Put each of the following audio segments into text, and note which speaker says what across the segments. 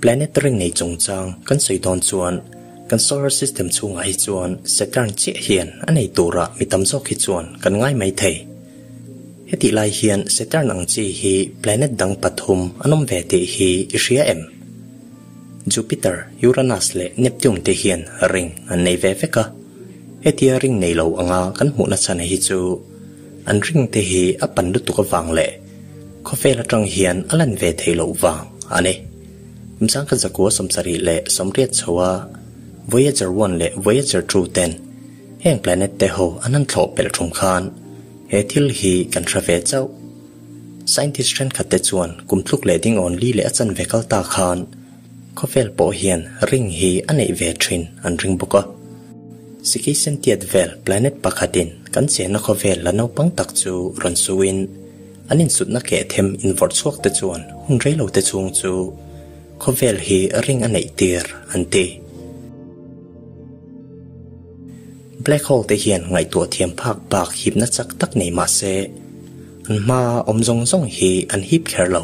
Speaker 1: Planet ring nei chungchang kan sawi dawn chuan kan solar system chhungah hi chuan Saturn chiah hian a nei turah mi tam zawk hi chuan kan ngai mai thei. Hetih lai hian Saturn ang chi hi planet dang pathum an awm ve tih hi i hria em? Jupiter, Uranus leh Neptune te hian ring an nei ve vek a. Hetia ring nei lo anga kan hmuhna chhan hi chu an ring te hi a pan lutuk avang leh khawvel atang hian a lan ve thei loh vang a ni. Kumsangkhat zakua 78 chhoa Voyager 1 leh Voyager 2 ten heng planet te ho an han thlawh pelh thung khan he thil hi kan hre ve chauh. Scientist thenkhat te chuan kum tluk leh ding awn li leh a chanve kal ta khan khawvel pawh hian ring hi a neih ve thin an ring bawk a. Sikhi sentiat vel planet pakhatin kan chenna khawvel la naupang tak chu rawn suin an insutna keh them invawrh chhuak te chuan hun rei lo te chhung chu khawvel hi ring a neih tir an ti. Black hole te hian ngaihtuah thiam phak bak hipna chak tak nei mah se, an hma awm zawng zawng hi an hip kher lo.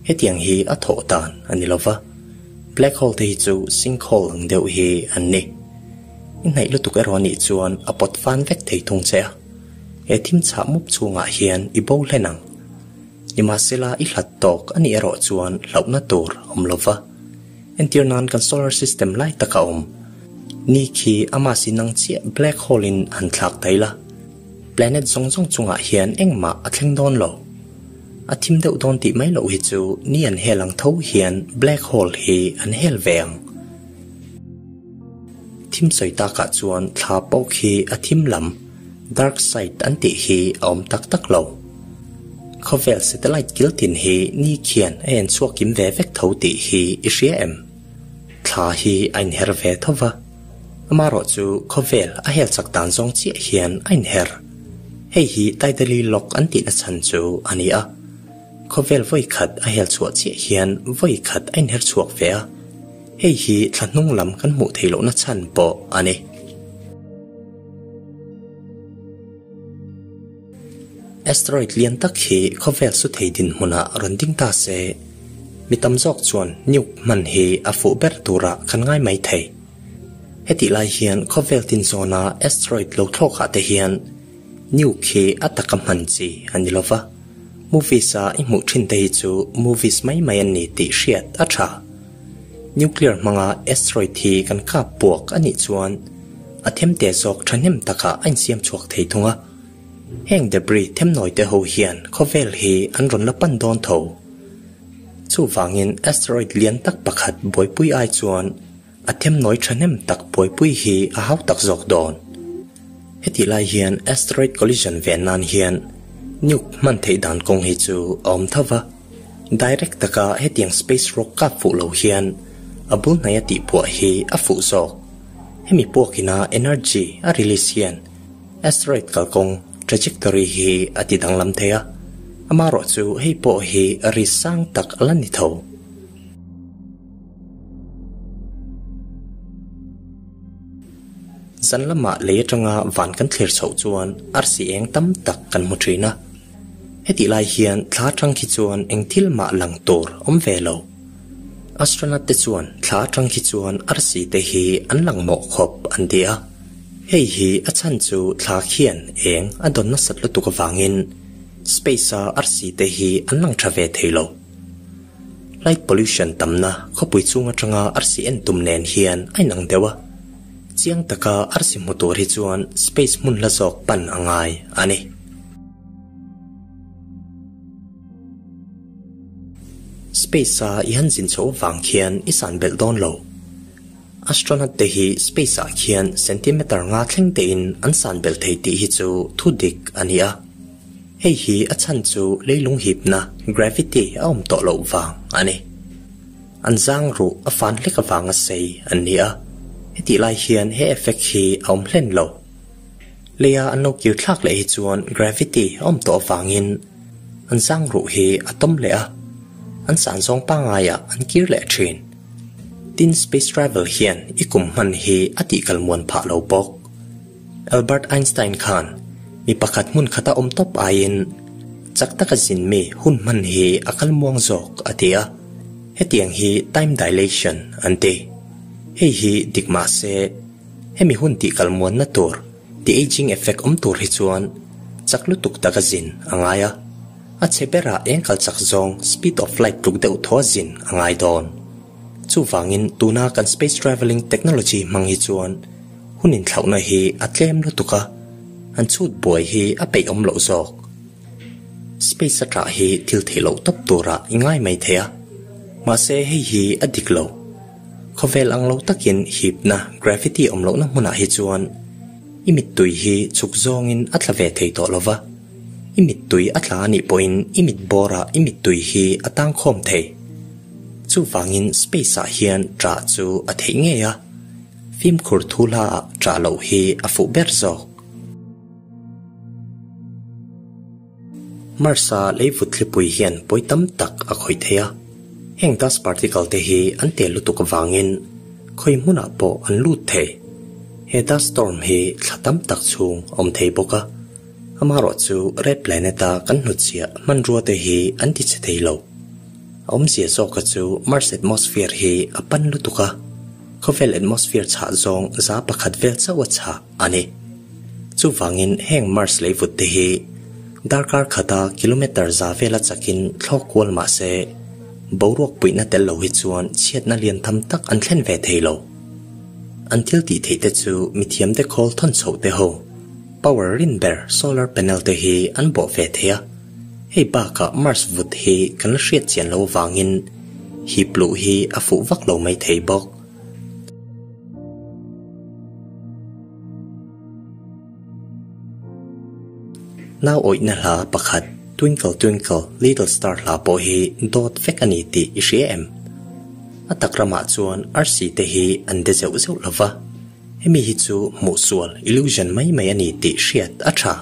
Speaker 1: Hetiang hi a thawh dan a ni lova, black hole te hi chu sinkhole ang deuh hi an ni. I hnaih lutuk erawh anih chuan a pawt fan vek thei thung che a, he thim chhah mup chhungah hian i bo hlen ang. Nimahsela i hlat tawk a nih erawh chuan hlauhna tur a awm lova. Entir nan kan solar system lai taka awm ni khi ama sin ang chiah black hole in han thlak thei la, planet zawng zawng chungah hian engmah a thleng dawn lo. A thim deuh dawn tih mai loh hi chu ni an hel ang tho hian black hole hi an hel ve ang. Thim sawi takah chuan thla pawh khi a thim lam, dark side an tih hi a awm tak tak lo. Khawvel satellite kil tin hi ni khian a en chhuak kim ve vek tho tih hi i hria em? Thla hi a inher ve tho va, amarawh chu khawvel a hel chak dan zawng chiah hian a inher. Hei hi tidally lock an tihna chhan chu a ni a. Khawvel vawi khat a hel chhuah chiah hian vawi khat a inher chhuak ve a, hei hi thla hnung lam kan hmuh theih lohna chhan pawh a ni. Asteroid lian tak hi khawvel su thei dinhmunah rawn ding ta se, mi tam zawk chuan nuke hman hi a fuh ber turah kan ngai mai thei. Hetih lai hian khawvel tin zawna asteroid lo thlawkah te hian nuke hi a taka hman chi a ni lova, movies a i hmuh thin te hi chu movies mai mai an ni tih hriat a tha. Nuclear hmanga asteroid hi kan kap puak a nih chuan a themte zawk thahnem takah a insiam chhuak thei thung a. Heng debris themnawi te ho hian khawvel hi an rawn la pan dawn tho. Chuvangin asteroid lian tak pakhat buaipui ai chuan a themnawi thahnem tak buaipui hi a hau tak zawk dawn. Hetih lai hian asteroid collision ven nan hian nuke hman theih dan kawng hi chu a awm tho va. Direct taka hetiang space rock kap fuh lo hian a bul hnaia tihphuah hi a fuh zawk. Hemi puakina energy a release hian asteroid kalkawng, trajectory, hi a ti danglam thei a, amarawh chu hei pawh hi ri sang tak a la ni tho. Zan lamah lei atanga van kan thlir chhoh chuan arsi eng tam tak kan hmu thin a. Hetih lai hian thla atang khi chuan eng thil mah lang tur awm ve lo. Astronaut te chuan thla atang khi chuan arsi te hi an lang mawh khawp an ti a. Hei hi a chhan chu thla khian eng a dawn nasat lutuk avangin space a arsi te hi an lang tha ve thei lo. Light pollution tamna khawpui chung atanga arsi en tum nen hian a inang deuh a. Chiang taka arsi hmu tur hi chuan space hmun hla zawk pan a ngai a ni. Space a i han zin chho vang khian i san belh dawn lo. Astronaut te hi space ah khian centimeter nga thleng tein an san belh thei tih hi chu thu dik a ni a. Hei hi a chhan chu leilung hipna, gravity, a awm tawh loh vang a ni. An zang ruh a fan hlek avanga sei an ni a, hetih lai hian he effect hi a awm hlen lo. Leia an lo kir thlak leh hi chuan gravity a awm tawh avangin an zang ruh hi a tawm leh a, an san zawng pangaiah an kir leh thin. Tin space travel hian i kum hman hi a tihkal muan phah lo bawk. Albert Einstein khan mi pakhat hmun khata awm tawp aiin chak taka zin mi hun hman hi a kal muang zawk a ti a. Hetiang hi time dilation an ti. Hei hi dik mah se, hemi hun tih kal muanna tur, de-aging effect awm tur hi chuan chak lutuk taka zin a ngai a. A chhe berah eng kal chak zawng speed of light tluk deuh thaw a zin a ngai dawn. Chuvangin tuna kan space travelling technology hmang hi chuan hun inthlauhna hi a tlem lutuk a, an chhut buai hi a peih awm loh zawk. Space a ṭah hi thil theih loh tawp turah i ngai mai thei a, mahse hei hi a dik lo. Khawvel ang lo takin hipna, gravity, awm lohna hmunah hi chuan i mittui hi chhuk zawngin a tla ve thei tawh lo va, i mittui a tla a nih pawhin i mit bawrah i mittui hi a tangkhawm thei. Chuvangin space ah hian ṭah chu a theih ngei a, fimkhur thu hlaah ṭah loh hi a fuh ber zawk. Mars-a leivut thlipui hian pawi tam tak a khawih thei a, heng dust particle te hi an tel lutuk avangin khawi hmunah pawh an lut thei. He dust storm hi thla tam tak chhung a awm thei bawk a, amaherawhchu red planet-a kan hnutchhiah hmanrua te hi an ti chhe thei lo. A awmzia zawka chu Mars atmosphere hi a pan lutuk a, khawvel atmosphere chhah zawng 100% vel chauh a chhah a ni. Chuvangin heng Mars leivut te hi darkar khata kilometre za vela chakin thlawk kual mah se, boruak puihna tel lo hi chuan chhiatna lian tham tak an thlen ve thei lo. An thil tih theih te chu mithiamte khawl thawn chhoh te ho, power rin ber solar panel te hi an bawh ve thei a. Hei bakah Mars vut hi kan la hriat chian lo vangin hip luh hi a fuh vak lo mai thei bawk. Nau awihna hla pakhat Twinkle Twinkle Little Star hla pawh hi dawt vek a ni tih i hria em? A tak ramah chuan arsi te hi an de zeuh zeuh lo va, hemi hi chu hmuh sual, illusion, mai mai a ni tih hriat a tha.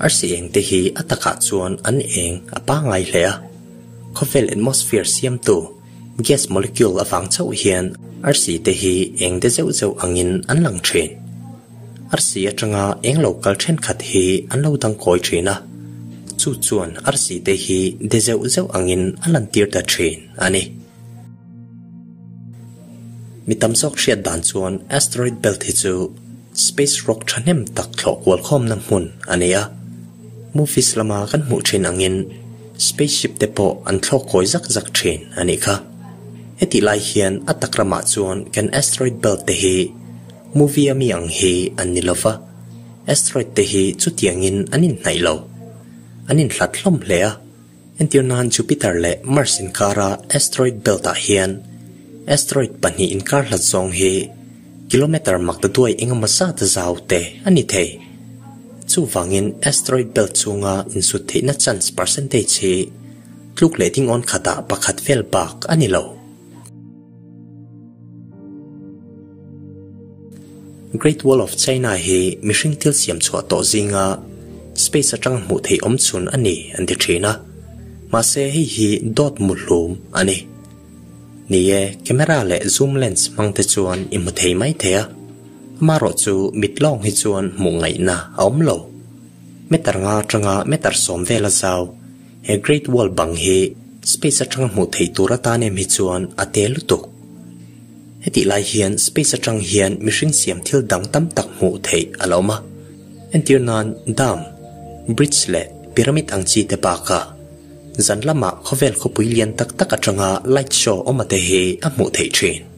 Speaker 1: Arsi eng te hi a takah chuan an eng a pangngai hle a, khawvel atmosphere siamtu, Gas molecule avang chauh hian arsi te hi eng de zeuh zeuh angin an lang thin. Arsi atanga eng lo kal thenkhat hi an lo dang kawi thin a, chu chuan arsi te hi de zeuh zeuh angin a lantir ta thin a ni. Mi tam zawk hriat dan chuan asteroid belt hi chu space rock thahnem tak thlawh kual khawmna hmun a ni a. Movies lama kan hmuh thin angin spaceship te pawh an thlawk kawi zak zak thin a nih kha. Hetih lai hian a tak ramah chuan kan asteroid belt te hi movie a mi ang hi an ni lova, asteroid te hi chutiangin an inhnaih lo. An inhlat hlawm hle a, entir nan Jupiter leh Mars inkara asteroid belt ah hian asteroid pahnih inkar hlat zawng hi Kilometre maktaduai engemaw zat zau te a ni thei. Chuvangin asteroid belt chhunga insut theihna chance percentage hi tluk leh dingawn khatah pakhat vel bak a ni lo. Great Wall of China hi mihring thil siam chhuah tawh zinga space atanga hmuh theih awm chhun a ni an ti thin a, mahse hei hi dawt muhlum a ni. Ni e, camera leh zoom lens hmang te chuan i hmu thei mai thei a, amaherawh chu mit lawng hi chuan hmuh ngaihna a awm lo. Meter nga atanga meter sawm vel a zau, he Great Wall bang hi space atanga hmuh theih tur atan em hi chuan a te lutuk. Hetih lai hian space atang hian mihring siam thil dang tam tak hmuh theih a lo awm a, entir nan dam, bridge leh pyramid ang chi te bakah, Zan lamah khawvel khawpui lian tak tak atanga light show awm ate hi a hmuh theih thin.